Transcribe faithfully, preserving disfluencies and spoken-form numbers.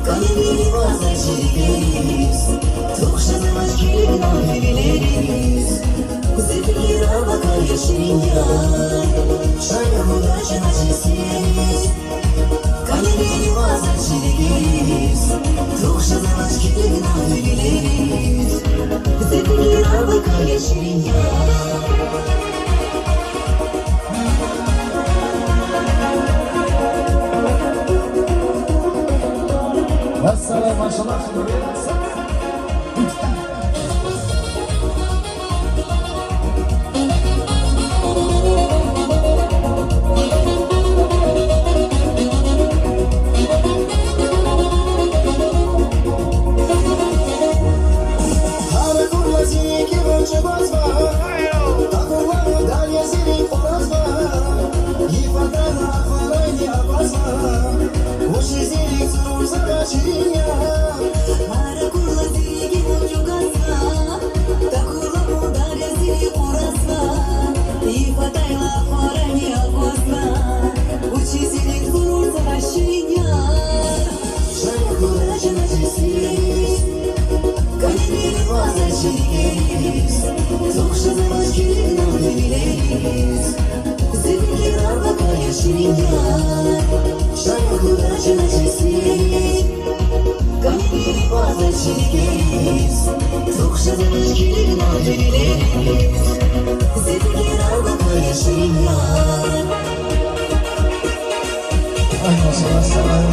КӀанивилиз ваз жергериз, тух жезвач килигна вилериз. Зи фикирар вакай я, ширин яр, шаир гудач на чесиз. КӀанивилиз ваз жергериз, тух жезвач килигна вилериз. Зи фикирар вакай я, ширин яр. Вассалам, машаллагь. Гьар акурла зи кӀевер чӀугвазва, такурла дарязири къуразва, йиф атайла ахварайни аквазва, вучиз ирид зурзава, ширин яр. Гьар акурла зи кӀевер чӀугвазва, такурла дарязири къуразва, йиф атайла ахварайни аквазва, вучиз ирид зурзава, ширин яр. Шаир гудач на чесиз, кӀанивилиз ваз жергериз, тух жезвач килигна вилериз. Зи фикирар вакай я, ширин яр, шаир гудач на чесиз. КӀанивилиз ваз жергериз, тух жезвач килигна вилериз. Зи фикирар вакай я, ширин яр. Ай, машаллагь, салам.